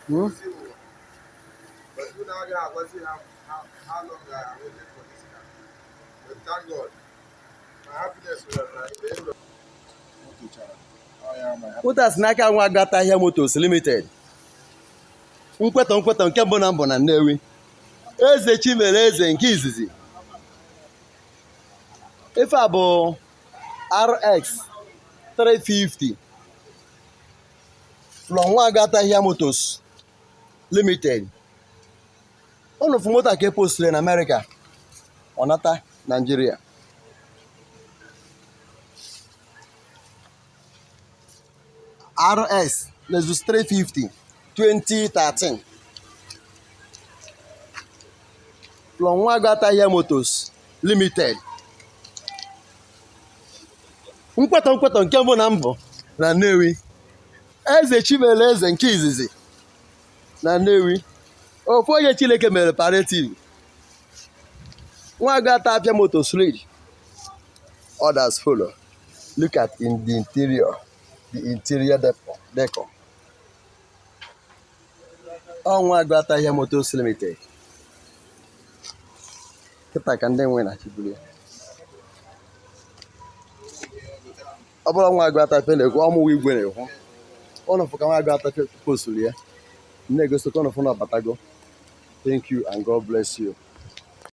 But unu agaghị agwazi ha how long I waited for this car. But thank God, my happiness was na in the end of moto chara. Oh yeah, my happiness. Moto a si n'aka nwa Agụata Ahịa Motors Limited. Nkwetọ nkwetọ nke mbụ na mbụ na Nnewi. Eze Chimere eze nke izizi. Ife a bụ RX 350 from nwa Agụata Ahịa Motors Limited. Unu fụ moto a ka e postiri na Amerịka, ọ nata Naijiria. RS Lexus 350 2013 from nwa Agụata Ahịa Motors Limited. Nkwetọ nkwetọ nke mbụ na mbụ na Nnewi. Eze Chimere eze nke izizi na Nnewi. Ofu onye Chineke mere palliative. Nwa Agụata Afịa Motors lead. Others follow. Look at in the interior decor. Ọ nwa Agụata Ahịa Motors Limited. Kịta ka ndị nwe na-achịburu ya. Ọ bụrụ nwa Agụata Afịa na-ekwu, ọmụwa igwe na-ekwu. Ụnụ fụ ka nwa Agụata Afịa posturu ya. Na-egosi ka ụnụ fụ na ọ batago. Thank you and God bless you.